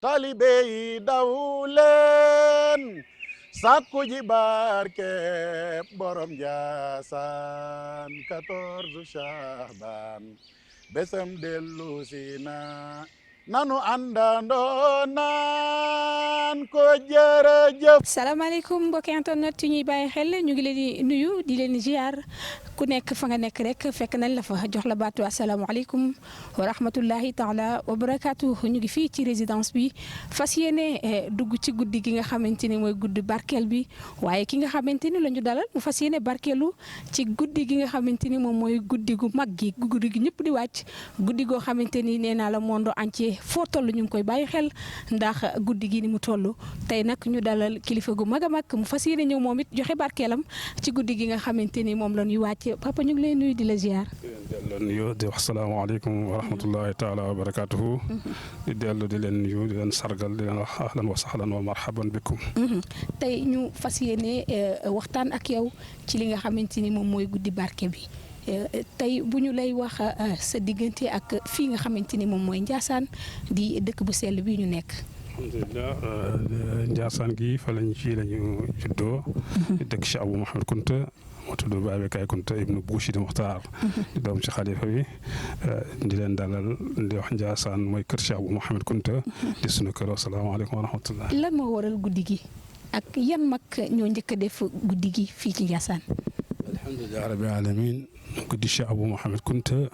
taalibe yi daw leen sàkku ji barke borom Njaasaan 14 Shahban besam dellu si na nanu àndandoo naan ko jërëjëf. salaamaaleykum mbokki internet yi ñuy bàyyi xel ñu ngi leen di nuyu di leen ziar ku nekk fa nga nekk rek fekk nañ la fa jox la baatu asalaamaaleykum wa rahmatullahi taala wa barakaatu. ñu ngi fii ci résidence bi fas yéene dugg ci guddi gi nga xamante ni mooy guddi barkeel bi waaye ki nga xamante ni la ñu dalal mu fas yéene barkeelu ci guddi gi nga xamante ni moom mooy guddi gu mag gi guddi gi ñëpp di wàcc guddi goo xamante ni nee naa la monde entier foo toll ñu ngi koy bàyyi xel ndax guddi gi ni mu toll tey nag ñu dalal kilifa gu mag a mag mu fas yéene ñëw moom it joxe barkeelam ci guddi gi nga xamante ni moom la ñuy wàcc papa ñu ngi lay nuyu di la ziar. di leen nuyu di wax salaamaaleykum wa rahmatullahi taala wa barakaatuhu. di dellu di leen nuyu di leen sargal di leen wax ahlan wa sahlan wa marhaban bikum. tey ñu fas yéene waxtaan ak yow ci li nga xamante ni moom mooy guddi barke bi. tey bu ñu lay wax sa diggante ak fii nga xamante ni moom mooy Njaasaan di dëkk bu sell bi ñu nekk. alhamdulilah Njaasaan gi fa lañ fii la ñu juddoo. di dëkk Cheikh Abou Mouhamed Kounta moo tudd Baye Kay Kounta ibnu Bouchid Muxtaar di doom ci xalifa bi di leen dalal di wax Njaasaan mooy kër Cheikh Abou Mouhamed Kounta di sunu kër asalaamaaleykum wa rahmatullah. lan moo waral guddi gi ak yan mag ñoo njëkk a def guddi gi fii ci Njaasaan. alhamdulilah rabbil alamin guddi Cheikh Abou Mouhamed Kounta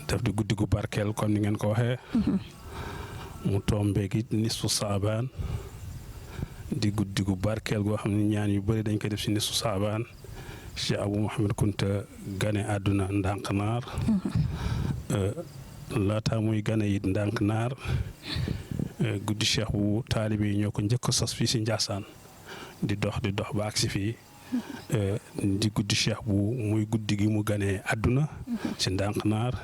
daf di guddi gu barkeel comme ni ngeen ko waxee. mu tombeegi nisfu saabaan di guddi gu barkeel goo xam ne ñaan yu bëri dañ koy def si nisfu saabaan Cheikh Abou Mouhamed Kounta gane àdduna Ndànknaar laata muy gane it Ndànknaar guddi Cheikh bu taalibe yi ñoo ko njëkk a sos fii si Njaasaan di dox ba agsi fii di guddi Cheikh bu muy guddi gi mu ganee àdduna ci Ndànknaar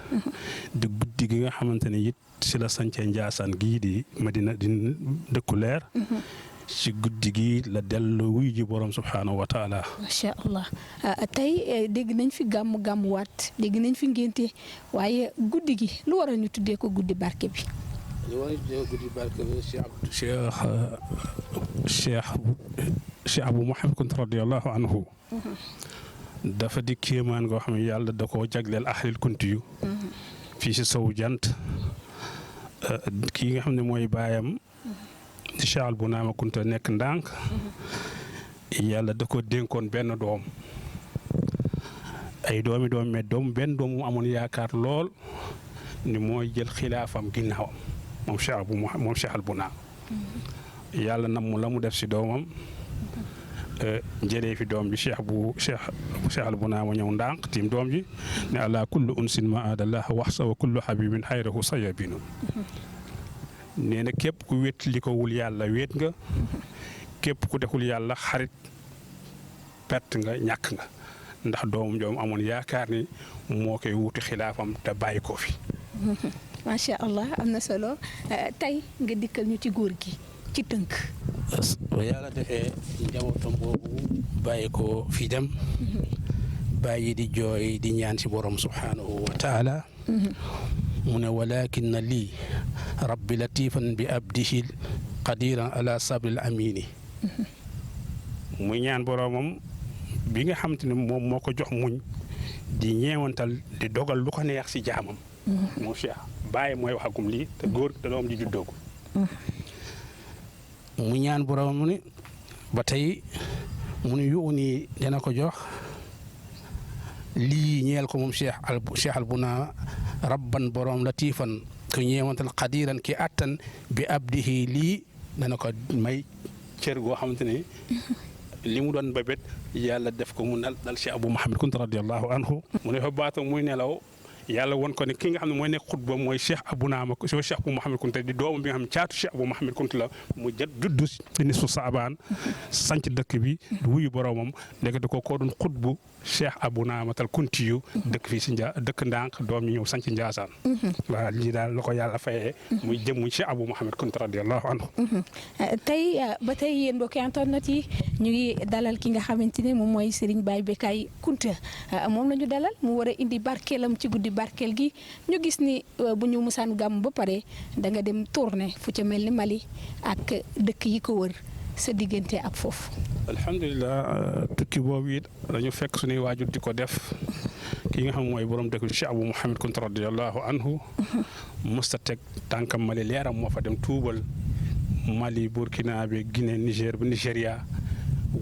di guddi gi nga xamante ne it si la sancee Njaasaan gii di Madina di dëkku leer ci guddi gi la dellu wuy ji borom subhaanahu wa taala. macha allah tey dégg nañ fi gàmmu waat dégg nañ fi ngénte waaye guddi gi lu waral ñu tuddee ko guddi barke bi. lu waral ñu tuddee ko guddi barke bi Cheikh Abou Mouhamed Kounta radiyallahu anhu dafa di kéemaan goo xam ne yàlla da koo jagleel ahlil kunti yu fii si sowu jant kii nga xam ne mooy baayam di Cheikh Albunaama Kounta nekk ndànk yàlla da ko dénkoon benn doom ay doomi mais benn doom mu amoon yaakaar lool ni mooy jël xilaafam ginnaawam moom Cheikh Albunaama yàlla nam la mu def si doomam jëlee fi doom bi Cheikh Albunaama ñëw ndànk tiim doom ji ne ala kullu unsin ma adallah waxsa wa kullu habibin xayrahu sayabinu nee na képp ku wét li ko wul yàlla wéet nga képp ku deful yàlla xarit perte nga ñàkk nga ndax doomam joom amoon yaakaar ni moo koy wuti xilaafam te bàyyi ko fi. macha allah am na solo tey nga dikkal ñu ci góor gi ci tënk. ba yàlla defee njabootam boobu bàyyi ko fi dem bàyyi di jooy di ñaan ci borom subhaanahu wa taala mu ne walakin na lii rabbi latifan bi abdihi qadiran ala sabril amini muy ñaan boromam bi nga xam te ne moom moo ko jox muñ di ñeewantal di dogal lu ko neex ci jaamam moom Cheikh bàyyi mooy waxagum lii te góor te doom ji juddoogu mu ñaan borom mu ni ba tey mu ni yu nii dina ko jox lii ñeel ko moom Cheikh Albunaama rabban borom latifan ko ñeewantal qadiran ki attan bi abdihi lii dana ko may cër goo xamante ne li mu doon babét yàlla def ko mu dal Cheikh Abou Mouhamed Kounta radiyallahu anhu mu ne fa baata muy nelaw yàlla won ko ne ki nga xam ne mooy nekk xutba mooy Cheikh Albunaama Cheikh Abou Mouhamed Kounta di doomam bi nga xam ne caatu Cheikh Abou Mouhamed Kounta la mu juddu ci nisfu saabaan sanc dëkk bi wuyu boromam léegi da ko doon xutbu Cheikh Albunaama tal kunti yu dëkk fii si dëkk ndànk doom ñi ñëw sanc Njaasaan waaw lii daal la ko yàlla fayee muy jëmmu Cheikh Abou Mouhamed Kounta radiyallahu anhu tey ba tey yéen mbokki internet yi ñu ngi dalal ki nga xamante ne moom mooy Serigne Baye Kay Kounta moom la ñu dalal mu war a indi barkeelam ci guddi barkeel gi ñu gis ni bu ñu musaan gàmm ba pare da nga dem tournée fu ca mel ni Mali ak dëkk yi ko wër sa diggante ak foofu. alhamdulilah tukki boobu it dañu fekk suñuy waajur di ko def ki nga xam mooy borom dëkk Cheikh Abou Mouhamed Kounta radiyallahu anhu musta teg tànkam Mali leeram moo fa dem tuubal Mali Burkina bi Guinée Niger bi Nigéria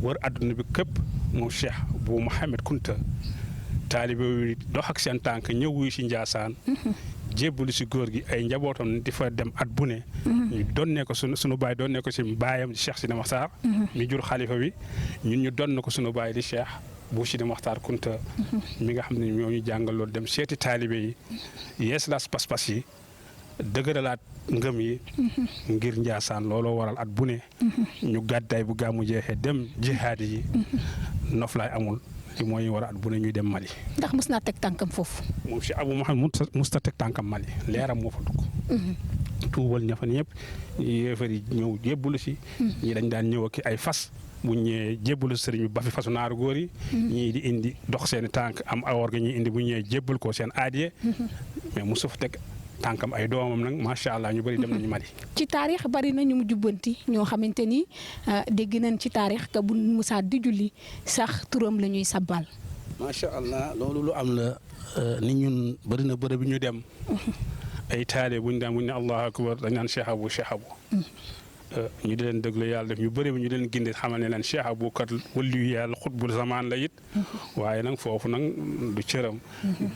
wër àdduna bi képp moom Cheikh Abou Mouhamed Kounta taalibe yi dox ak seen tànk ñëw wuyu si Njaasaan jébbalu si góor gi ay njabootam di fa dem at bu ne ñu donnee ko sunu baay donnee ko si baayam di Cheikh Sidi Maxtaar mi jur xalifa bi ñun ñu donn ko sunu baay di Cheikh bu Sidi Maxtaar Kounta mi nga xam ne ñoo ñu jàngal loolu dem seeti taalibe yi yeesalaat pas-pas yi dëgëralaat ngëm yi ngir Njaasaan looloo waral at bu ne ñu gàddaay bu gàmmu jeexee dem jihaad yi noflaay amul li mooy war a at bu ne ñuy dem Mali. ndax mos naa teg tànkam foofu. moom Cheikh Abou Mouhamed musta teg tànkam Mali leeram moo fa dugg. tuubal ña fa ñëpp yéefar yi ñëw jébbalu si. ñi dañ daan ñëw ak ay fas bu ñëwee jébbalu sëriñ bi ba fi fasu naaru góor yi. ñii di indi dox seen tànk am awor ga ñuy indi bu ñëwee jébbal ko seen aadiye. mais mosu fa teg tànkam ay doomam nag macha allah ñu bëri dem nañu Mali. ci taarix bari na ñu mu jubbanti ñoo xamante ni dégg nañ ci taarix que bu Musaa di julli sax turam la ñuy sabbal. macha allah loolu lu am la ni ñun bëri na bërëb bi ñu dem. ay taale bu ñu daan bu ñu ne allahu akbar dañ naan Cheikh Abou Cheikh Abou. ñu di leen déglu yàlla def ñu bëri bi ñu leen gindi xamal ne leen Cheikh Abou kat waliyu yàlla xutbul zamaan la it. waaye nag foofu nag du cëram.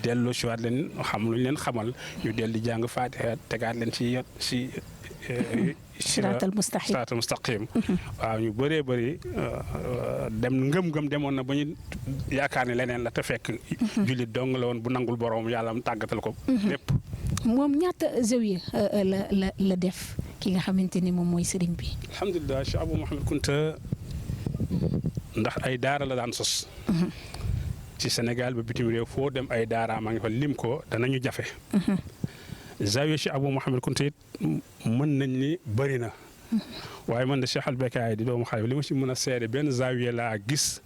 dellu si waat leen xam lu ñu leen xamal ñu dellu di jàng Faatiha tegaat leen si siraatal mustaqim waaw ñu bëree bëri dem ngëm-ngëm demoon na ba ñu yaakaar ne leneen la te fekk. jullit dong la woon bu nangul borom yàlla mu tàggatal ko. lépp moom ñaata zawiya la def. ki nga xamante ni moom mooy sëriñ bi. alhamdulilah Cheikh Abou Mouhamed Kounta ndax ay daara la daan sos. ci Sénégal ba bitim réew foo dem ay daara maa ngi fa lim ko danañu jafe. zawiya Cheikh Abou Mouhamed Kounta it mën nañ ni bëri na. waaye man de Cheikh Albekaay di doomu xale li ma si mën a seede benn zawiya laa gis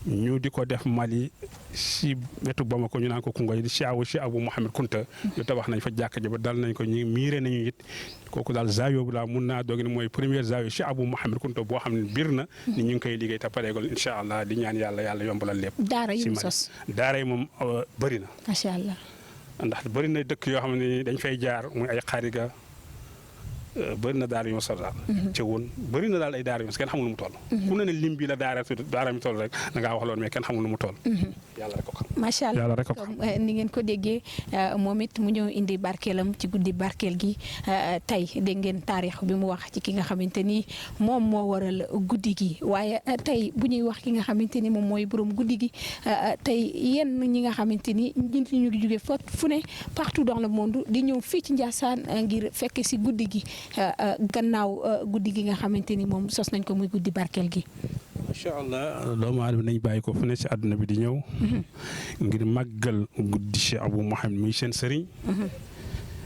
ñu di ko def Mali si wetu Bamako ñu naan ko Koungheul di Cheikh Abou Mouhamed Kounta ñu tabax nañ fa jàkk ji ba dal nañ ko ñu miire nañu it kooku daal zawiya bu daal mun naa doog ni mooy première zawiya Cheikh Abou Mouhamed Kounta boo xam ne biir na ni ñu ngi koy liggéey te pareegul incha allah di ñaan yàlla yombalal lépp. daara yi mu sos daara yi moom bëri na. macha allah. ndax bëri na dëkk yoo xam ne dañ fay jaar muy ay xariga bëri na daara yu ma sos daal. ca woon bëri na daal ay daara yu ma kenn xamul nu mu toll. ku ne lim bi la daara mi toll rek da ngaa wax loolu mais kenn xamul nu mu toll. yàlla rek ko xam. macha allah yàlla rek ko xam. ni ngeen ko déggee moom it mu ñëw indi barkeelam ci guddi barkeel gi tey dégg ngeen taarix bi mu wax ci ki nga xamante ni moom moo waral guddi gi waaye tey bu ñuy wax ki nga xamante ni moom mooy borom guddi gi tey yenn ñi nga xamante ni ñu ngi jóge fu ne partout dans le monde di ñëw fii ci Ndiassane ngir fekk si guddi gi. gannaaw guddi gi nga xamante ni moom sos nañ ko muy guddi barkeel gi. macha allah doomu aadama nañ bàyyi ko fu ne si àdduna bi di ñëw. ngir màggal guddi Cheikh Abou Mouhamed muy seen sëriñ.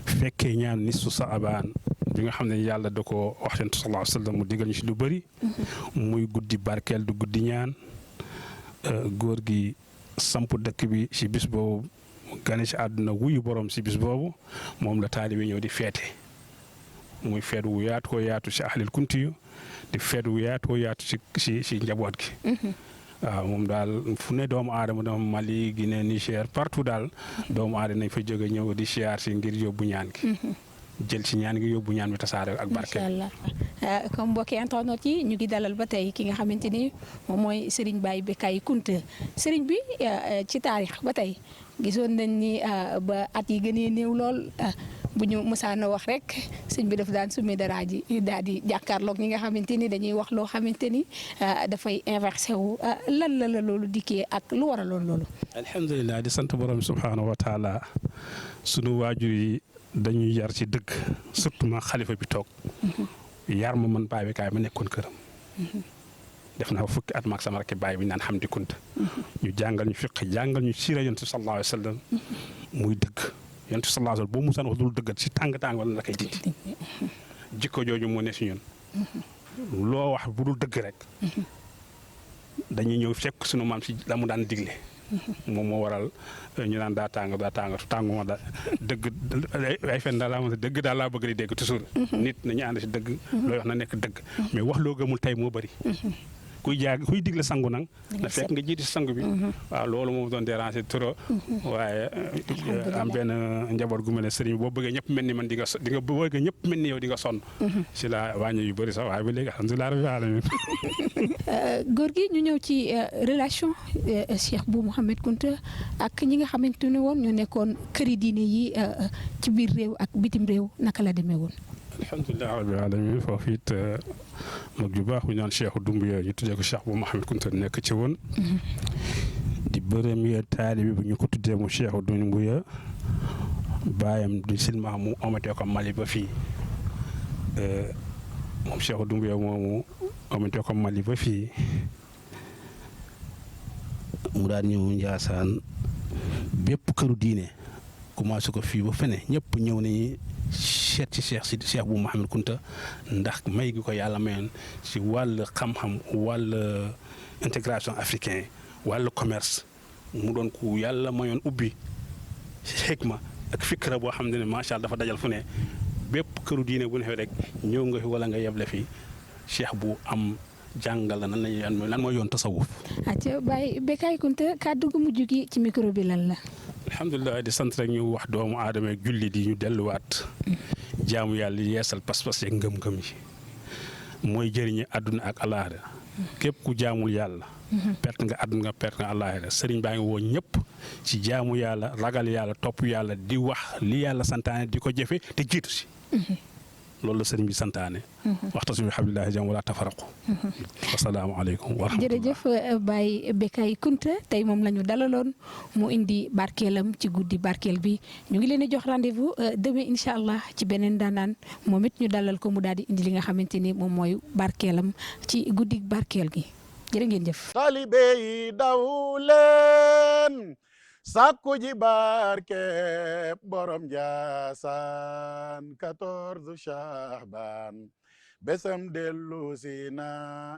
fekkee ñaan nisfu saabaan bi nga xam ne yàlla da ko wax seen sallallahu alayhi wa sallam mu digal ñu si lu bëri. muy guddi barkeel du guddi ñaan. góor gi samp dëkk bi si bis boobu gane si àdduna wuyu borom si bis boobu moom la taalibe ñëw di feete. muy feet wu yaatoo yaatu si ahlil kunti yu di feet wu yaatoo yaatu si njaboot gi. waaw moom daal fu ne doomu aadama dama Mali Guinée Niger partout daal doomu aadama nañ fa jóge ñëw di siyaar si ngir yóbbu ñaan gi. jël si ñaan gi yóbbu ñaan bi tasaare ak barke. macha allah comme mbokki internet yi ñu ngi dalal ba tey ki nga xamante ni moom mooy Serigne Baye Bécaye Kounta Serigne bi ci taarix ba tey gisoon nañ ni ba at yi gënee néew lool. bu ñu mësaan a wax rek sëñ bi daf daan summi dara ji daal di jàkkaarloog ñi nga xamante ni dañuy wax loo xamante ni dafay inversé wu lan la loolu dikkee ak lu waraloon loolu. alhamdulilah di sant borom subhaanahu wa taala sunu waajur yi dañuy yar ci dëgg surtout ma xalifa bi toog. yar ma man Baye Bécaye ma nekkoon këram. def naa fukki at maag sama rakk baay bi naan Hamdi Kounta. ñu jàngal ñu fiq jàngal ñu siira yonent sallallahu alayhi wa sallam muy dëgg. yonent sallallahu alayhi wa sallam boo musaan wax dul dëggat si tàng wala la koy dindi jikko jooju moo ne si ñun loo wax bu dul dëgg rek dañuy ñëw fekk sunu maam si la mu daan digle moom moo waral ñu naan daa tàng tànguma da dëgg ay fen daal laa mën a dëgg daal laa bëgg di dégg toujours. nit nañu ànd si dëgg. looy wax na nekk dëgg. mais wax loo gëmul tey moo bëri. kuy digle sangu nag na fekk nga jiiti si sangu bi. waaw loolu moom doon déranger trop. waaye am benn njaboot gu mel ne sëriñ boo bëggee ñëpp mel ni man di nga boo bëggee ñëpp mel ni yow di nga sonn. si la wàññi yu bëri sax waaye ba léegi alhamdulilah rabbil alamin. góor gi ñu ñëw ci relation Cheikh Bou Mouhamed Kounta ak ñi nga xamante ne woon ñoo nekkoon këri diine yi ci biir réew ak bitim réew naka la demee woon. alhamdulilah rabbil alamin foofu it mag ju baax bu ñu naan Cheikh Doumbouya ñu tuddee ko Cheikh Bou Mouhamed Kounta nekk ci woon. di premier taalibi bu ñu ko tuddee mu Cheikh Doumbouya baayam di silmax mu omatee ko Mali ba fii moom Cheikh Doumbouya moomu omatee ko Mali ba fii mu daan ñëw Njaasaan bépp këru diine commencé ko fii ba fene ñëpp ñëw nañu seet ci Cheikh Bou Mouhamed Kounta ndax may gi ko yàlla mayoon ci wàll xam-xam wàll intégration africain wàll commerce mu doon ku yàlla mayoon ubbi xikma ak fikra boo xam ne macha allah dafa dajal fu ne bépp këru diine bu ne fi rek ñëw nga fi wala nga yeble fi Cheikh Bou am jàngal la lan mooy yoon tasawuf. acca Baye Bécaye Kounta kàddu gu mujj gi ci micro bi lan la. alhamdulilah di sant rek ñu wax doomu aadama julli di ñu delluwaat jaamu yàlla yeesal pas-pas yeeg ngëm-ngëm yi mooy jëriñi àdduna ak alaaxira képp ku jaamul yàlla perte nga àdduna perte nga alaaxira sëriñ baa ngi woo ñëpp ci jaamu yàlla ragal yàlla topp yàlla di wax li yàlla santaane di ko jëfe te jiitu si loolu la sëriñ bi santaane waxtasimu bi hablillahi jamii'an wala tafarraqu wasalaamaaleykum wa rahmatulah. jërëjëf Baye Bécaye Kounta tey moom la ñu dalaloon mu indi barkeelam ci guddi barkeel bi ñu ngi leen di jox rendez-vous demain incha allah ci beneen daanaan moom it ñu dalal ko mu daal di indi li nga xamante ni moom mooy barkeelam ci guddi barkeel gi jërë ngeen jëf. taalibe yi daw leen sakku ji barke borom Njaasaan 14 Shahban besam dellu si na